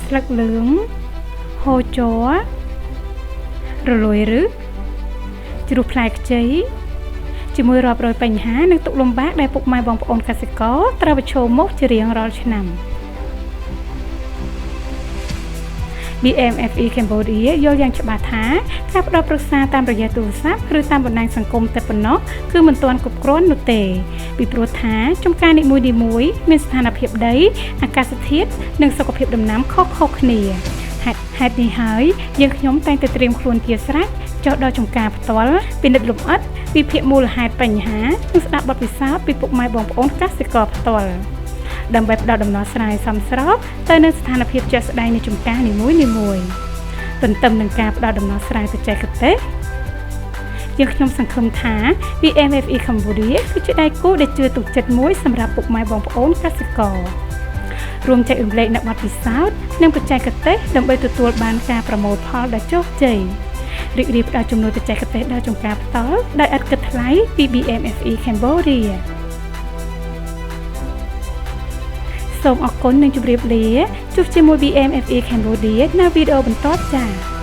ស្លឹកលឿងហូរជ័ររលួយឬជ្រុះផ្លែខ្ចីជាមួយរាប់រយបញ្ហានិងទុក្ខលំបាកដែលពុកម៉ែបងប្អូនកសិករត្រូវប្រឈមមុខជារៀងរាល់ឆ្នាំ។ BMFE Cambodia យល់យ៉ាងច្បាស់ថាការផ្ដល់ប្រឹក្សាតាមរយៈទូរស័ព្ទឬតាមបណ្ដាញសង្គមតែប៉ុណ្ណោះគឺមិនទាន់គ្រប់គ្រាន់នោះទេ ពីព្រោះថាចំការនីមួយៗមានស្ថានភាពដីអាកាសធាតុនិងសុខភាពដំណាំខុសៗគ្នា។ ហេតុនេះហើយយើងខ្ញុំតែងតែត្រៀមខ្លួនជាស្រេចចុះដល់ចំការផ្ទាល់ពិនិត្យលម្អិតវិភាគមូលហេតុបញ្ហានិងស្ដាប់បទពិសោធន៍ពីពុកម៉ែបងប្អូនកសិករផ្ទាល់ដើម្បីផ្ដល់ដំណោះស្រាយសមស្របទៅនឹងស្ថានភាពជាក់ស្ដែងនៃចំការនីមួយៗ។ ទន្ទឹមនឹងការផ្ដល់ដំណោះស្រាយបច្ចេកទេសយើងខ្ញុំសង្ឃឹមថា BMFE Cambodia គឺជាដៃគូដែលជឿទុកចិត្តមួយសម្រាប់ពុកម៉ែបងប្អូនកសិកររួមចែករំលែកនូវបទពិសោធន៍និងបច្ចេកទេសដើម្បីទទួលបានការប្រមូលផលដ៏ជោគជ័យរីករាយផ្ដល់ជំនួយបច្ចេកទេសដល់ចំការផ្ទាល់ដោយឥតគិតថ្លៃពី BMFE Cambodia។ សូមអរគុណនិងជម្រាបលាជួបជាមួយ BMFE Cambodia នៅវីដេអូបន្ទាប់ចា៎។